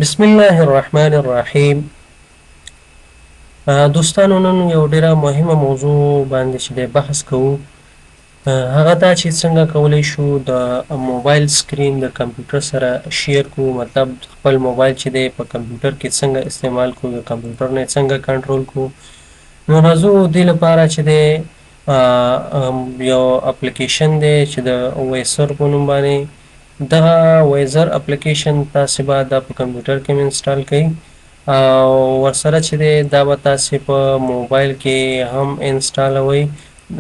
بسم الله الرحمن الرحیم. دوستانو، نن یو ډیره مهمه موضوع باندې چې د بحث کوو، هغه دا چې څنګه کولی شو د موبایل سکرین د کمپیوټر سره share کو، مطلب خپل موبایل چې دی په کمپیوټر کې څنګه استعمال کو، د کمپیوټر نه څنګه کنټرول کو. نو راځو دې لپاره چې دی یو اپلیکیشن دی چې د Vysor په نوم باندې، دغه Vysor اپلیکیشن تاسې به دا په کمپیوټر کې هم install کړئ او ورسره چې دی دا به تاسې په موبایل کې هم انسټالوئ.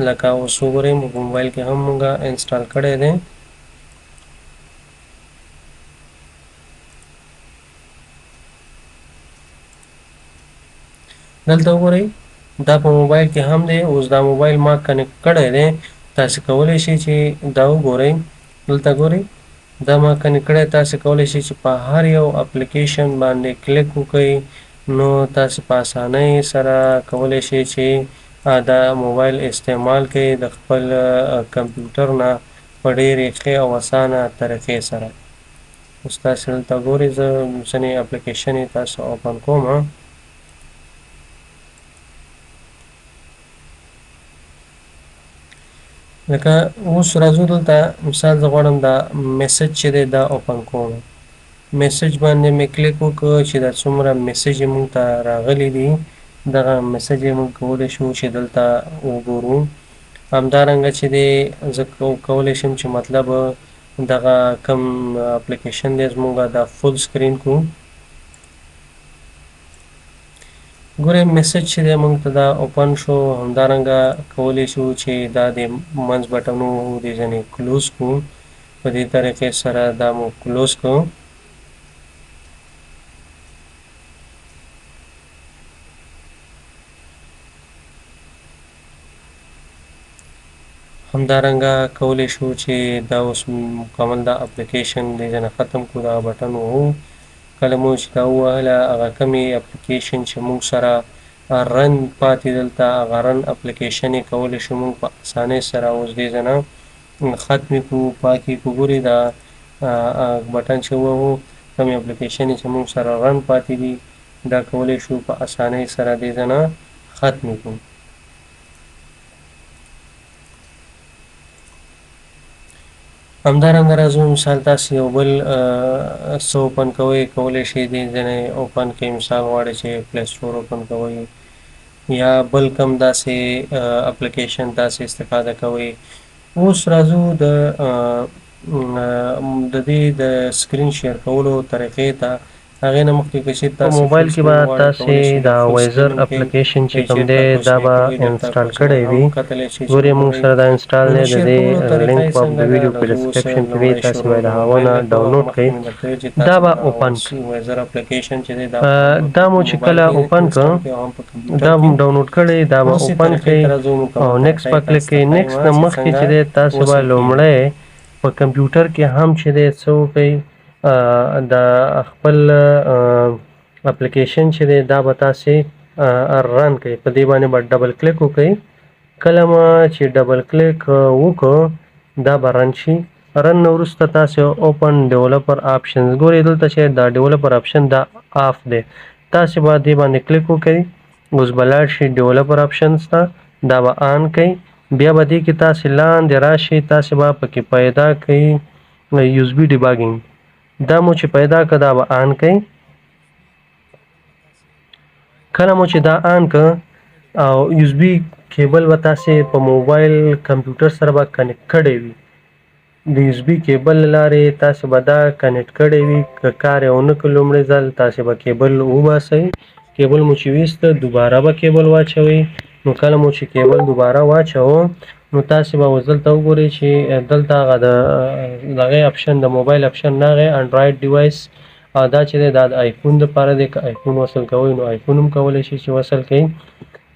لکه اوس وګورئ، په موبایل کې هم موږ install کړی دی. دلته وګورئ، دا په موبایل کې هم دی. اوس دا موبایل ما connect کړی دی، تاسې کولی شئ چې دا وګورئ. دلته ګورئ، دا ما connect کړی، تاسې کولی شئ چې په هر یو اپلیکیشن باندې کلیک وکړئ، نو تاسې په اسانۍ سره کولی شئ چې دا موبایل استعمال کړئ د خپل کمپیوټر نه په ډېرې ښې او اسانه طریقې سره. اوس تاسې دلته ګورئ، زه ځینې اپلیکیشن یې تاسو open کوم. لکه اوس راځو دلته، مثال زه غواړم دا message چې دی دا open کوم. message باندې مې کلیک وکړ چې دا څومره message مونږ ته راغلي دي، دغه message مونږ کولی شو چې دلته وګورو. همدارنګه چې دی زه کولی شم چې مطلب دغه کوم اپلیکیشن دی زمونږ دا full screen کو. ګورئ، message چې دی مونږ ته دا open شو. همدارنګه کولی شو چې دا د منځ بټن ووهو، دې ځنې close کو. په دې طریقې سره دا مو close کو. همدارنګه کولی شو چې دا اوس مکمل دا اپلیکیشن دې ځنې ختم کړو، دا بټن ووهو. کله مو چې دا ووهله، هغه کومې اپلیکیشن چې موږ سره run پاتې دلته، هغه run اپلیکیشن یې کولی شو موږ په اسانۍ سره اوس دې ځنه ختمې کړو، پاکې کړو. ګورئ، دا بټن چې ووهو، کومې اپلیکیشن چې موږ سره run پاتې دي، دا کولی شو په اسانۍ سره دې ځنه ختمې کړو. همدارنګه راځو، مثال تاسې یو بل څه open کوئ، کولی شئ دې ځنې open کړئ. مثال غواړئ چې Play Store open کوئ یا بل کوم داسې اپلیکیشن تاسې استفاده کوئ. اوس راځو د دې د screen share کولو طریقې ته. هغې نه مخکې که چېرې په تاسې موبایل full کې سکرین به غواړئ، کولی تاسې شئ دا full Vysor screen هم کړئ. اپلیکیشن چې که کوم چېرته دی تاسو دا یې به کوئ، دلته install کوچنی کړی هم وي. کتلی شئ چې ګورئ، موږ وګورئ. سره دا install نو دی، د د share دې کولو طریقه لینک یې به څنګه د ده؟ ویډیو په راځو اوس description کې وي، لومړی تاسې شروع باید د هغه موبایل نه نه کوو. ډاونلوډ مخکې کړئ. مې درته وویل چې دا تاسې به دا open کړئ. Vysor اپلیکیشن چې دی دا دا مو په چې موبایل کله کې open install کړ، کړئ او هم په کمپیوټر دا کې. مو ډاونلوډ کړی، دا به اوس یې open طریقې کړئ ته راځو، او مکمل next طریقه به یې کلیک تاسو ته کړئ. ښیم next نه چې مخکې څنګه چې دی تاسې به وصل کېږي. لومړی په کمپیوټر کې هم چې دی څه وکړئ، د خپل اپلیکیشن چې دی دا به تاسې run کړئ. په دې باندې به double click وکړئ. کله ما چې double click وکړ، دا به run شي. run نه وروسته تاسې open developer options ګورئ. دلته چې دا developer option دا off دی، تاسې به دې باندې کلیک وکړئ. اوس به لاړ شئ developer options ته، دا به on کړئ. بیا به دې کې تاسې لاندې راشئ، تاسې به پکې پیدا کړئ USB debugging. دا مو چې پیدا کړه، دا به on کړئ. کله مو چې دا on کړ، او USB cable به تاسې په موبایل کمپیوټر سره به connect کړی وي. د USB cable له لارې تاسې به دا connect کړی وي. که کار یې ونه کړ لومړی ځل، تاسې به کیبل وباسئ. کیبل مو چې ویسته، دوباره به کیبل واچوئ. نو کله مو چې کیبل دوباره واچوه، نو تاسې به اوس دلته وګورئ چې دلته هغه د دغې option، د موبایل option راغی، Android device. او دا چې دی دا د آیفون دپاره دی. که آیفون وصل کوئ، نو آیفون هم کولی شئ چې وصل کړئ.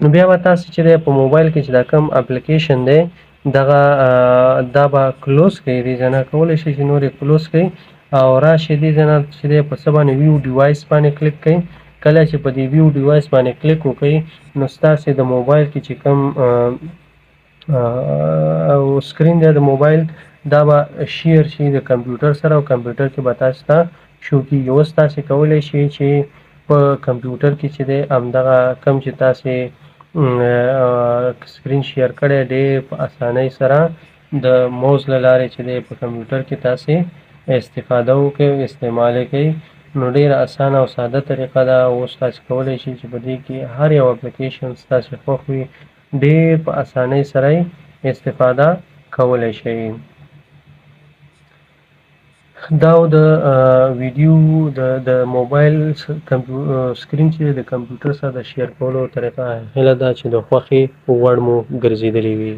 نو بیا به تاسې چې دی په موبایل کې چې دا کوم اپلیکیشن دی دغه، دا به close کړئ. دې ځای نه کولی شئ چې نور یې close کړئ او راشئ دې ځای نه چې دی په څه باندې view device باندې کلیک کړئ. کله چې په دې view device باندې کلیک وکړئ، نو ستاسې د موبایل کې چې کوم او screen دی د موبایل، دا به share شي د کمپیوټر سره او کمپیوټر کې به تاسو ته شو کیږي. اوس تاسې کولی شئ چې په کمپیوټر کې چې دی همدغه کوم چې تاسې سکرین شیر کړی ډېر په اسانۍ سره د موز له لارې چې دی په کمپیوټر کې تاسې استفاده وکړئ او استعمال یې کړئ. نو ډېره اسانه او ساده طریقه ده. اوس تاسې کولی شئ چې په دې کې هر یو اپلیکیشن ستاسې خوښ وي ډېر په اسانۍ سره یې استفاده کولی شئ. دا د ویډیو د موبایل سکرین چې د کمپیوټر سره د شیر کولو طریقه. هیله ده چې د خوښې وړ مو ګرځېدلې وي.